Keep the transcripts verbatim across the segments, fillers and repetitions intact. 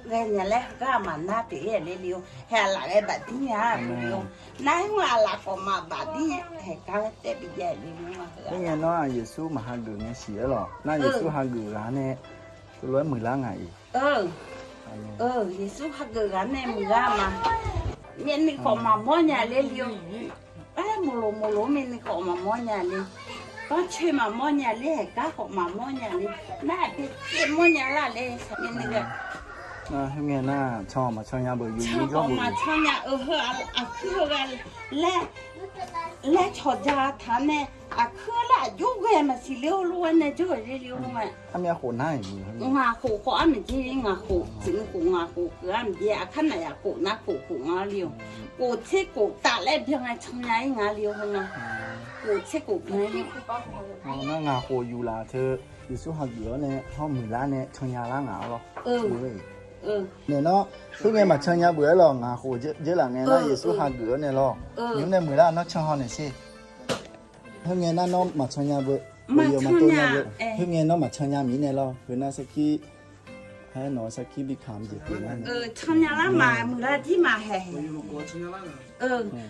Ghaenya laer heugar maqnar pyeuf-ir-a ler li-or. Hae aqlaf ghae bafdir nya-a pyeuf li-or. Nar-ir-a aqlaf khawf maqbafdir nya haeq gar taef bijav-ir ler li-or. Khoerngae nawr-aq Yeqsur maqhageuf ngae siq-aer lawq. Nar Yeqsur hageuf ghaq nae teulof-aer muiqlar nga-iq. Yeqsur hageuf ghaq nae muiqlar ma. Myavnuiv khawf maqmawr nya ler li-or. Aer, maqloq maqloq myavnuiv khawf maqmawr nya ler. Ganrcoe maqmawr nya ler, haeq gar khawf maqmawr nya ler. Nar aqdui mawrnya lar ler, myavnuiv ghae. Khoerngae nar can maqcan nya beu yuf yuf jawr beu maqcan nya-eu heu aqkuir heu ghae laer, laer cawqja taq nae, aqkuir laer aqjox ghae maqsiq ler-or lof-aer nae jawr-eu ler li-or. Armyav khof nar-iq, ngaq khof khawf armiq jer, ngaq khof tsuif khof ngaq khof keuv armiq jer, aqkar naqyaf khof nar khof khof nga li-or. Khof tser khof taf laer byan ngae can nya-ir nga li-or. Khof tser khof byan-ir. Nar ngaq khof yuf laf teu Yeqsur hageuf-awr nae hawr muiqlar nae can nya lar ngaq-awr lawr. Naeq nawr khoerngae maqcan nya beu-aer lawq, ngaq khof dzeurlaf ngae nar Yeqsur hageuf-awr nae lawr. Nymr nae muiqlar nawr can haw naeq sher. Khoerngae nar nawr maqcan nya beu, maqcan nya beu. Khoerngae nawr maqcan nya miqnaeq lawr. Heu nar sarkir, haer nawq-eu sarkir bi kamq jeq pyeuf nar, can nya lar maqmuiqlar jir maqhaeq.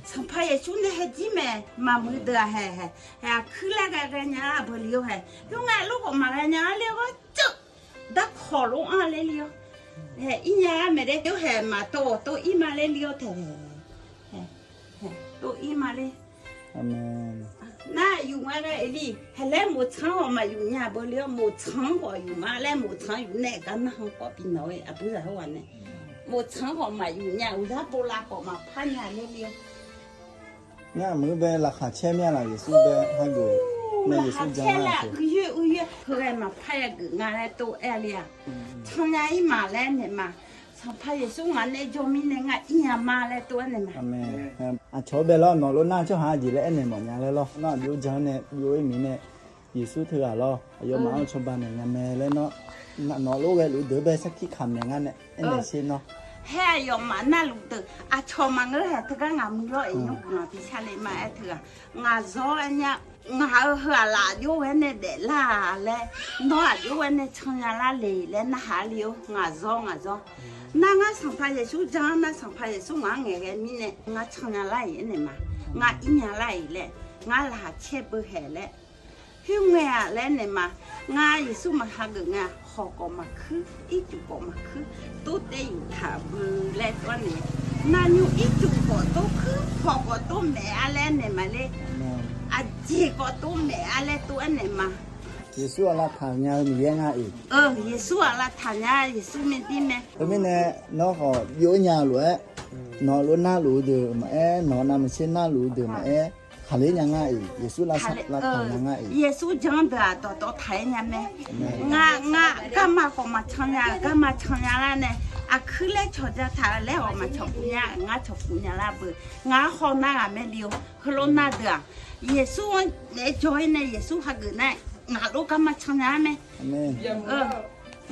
Sanqpaq Yeqsur nae hae jir mae, maqmuiq deuq-aq haeq haeq, aqkuir laer ghae ghaenya-a beu li-or haeq. Khoerngae lor khawf maqghae nya-a ler-awr, ceuv darkawq lof-anr ler li-awr. Haeq ir nya-a maeq de, yawhaeq maqtov-awq, tov ir ma ler li-awr taeq. Tov ir ma ler. Nar yuf nga ghae-eu li, haeq laer moqtsanq-anr khawf maqyuf nya beu li-awr, moqtsanq-anr khawf yuf ma laer moqtsanq-anr yuf nae gar narhaq khawf bi nawq-eu aqbur zaq hawr ghaq nae. Moqtsanq-anr khawf maqyuf nya, uqdzar bov lav khawf maqpar nya ler li-awr. Nar muiq bae laqkhaq caer mir-a laf, Yeqsur bae hageuf mae, Yeqsur jan-a. Uiyoer uiyoer heughae maqpar yageuf nga laer tov-aer li-aq, can nya-ir ma laer naeq ma. Sanqpaq Yeqsur ngaq nae jawr mirnae ngar ir nya ma laer tov-aer naeq ma. Aqcawq-anr bae lawr, nawq lof nar tsawrhaq jeq laer aernaeq mawfnya laer lawr. Nar aqjox jan nae byov-ir mirnae, Yeqsur teughaq lawr, aqyawfmaf-anr cawba naeq nya mae laer nawr, nawq lof ghae luf deuq bae sarkir kamq naeq ngar nae aernaeq sher nawr. Haer aqyawfmaf navluf deuq aqcawq maqngeur haeq teugar ngaq muiq lawr, iqnyar guiqlanq bi sharle ma-aer teughaq. Ngaq zawr-aer nya, ngaq-euq heu aqlaf aqjox ghae nae daeflar-a laer, nawr aqjox ghae nae can nya lar le laer narhaq le-or, ngaq zawr ngaq zawr. Nar ngar Sanqpaq Yeqsur jan-anr nar, Sanqpaq Yeqsur ngaq-anr ngaeqghae mirnae ngar can nya lar-iq aernaeq ma. Ngar ir nya lar-iq laer, ngar laqkhaq caer beu haeq laer. Khoerngae-aq laer naeq ma. Ngar Yeqsur maqhageuf ngae, hawq khawf maqkuir, ircuf khawf maqkuir, tov taev yuf taq beu laer tov-aer naeq. Navnymr ircuf khawf tov kuir, hawq khawf tov maef-a laer naeq ma le. Aqjeq khawf tov maef-a laer tov-aer naeq ma. Yeqsur aqlaf taqnya-eu Miqyaer ngar-iq. Yeqsur aqlaf taqnya, Yeqsur maeqdir mae. Teumirnae nawr khawf byov-ir nya lof-aer, nawq lof narluf-eu deuq maqaer, nawq navmaqtser narluf-eu deuq maqaer, khaqler nya ngar-iq, Yeqsur lavtaq nya ngar-iq. Yeqsur jan deuq-aq dawqtawv taq-aer nya mae. Ngar, ngar garma khawf maqcan nya, garma can nya lar nae, aqkuir laer cawqja taq-eu laer khawf maqcawq puq nya, ngar cawq puq nya lar beu. Ngaq-anr haw nar ghaq mae li-or. Heulof nar deuq-aq, Yeqsur-anr naeq-aer jawr-ir nae Yeqsur hageuf nar, ngaq lof garma can nya-ar mae.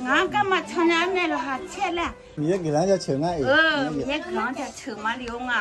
Ngaq-anr garma can nya-ar mae laqkhaq caer laer-aq. Miqyaer guiqlanq-anr jaceuq ngar-iq. Miqyaer guiqlanq-anr jaceuq ma li-or nga.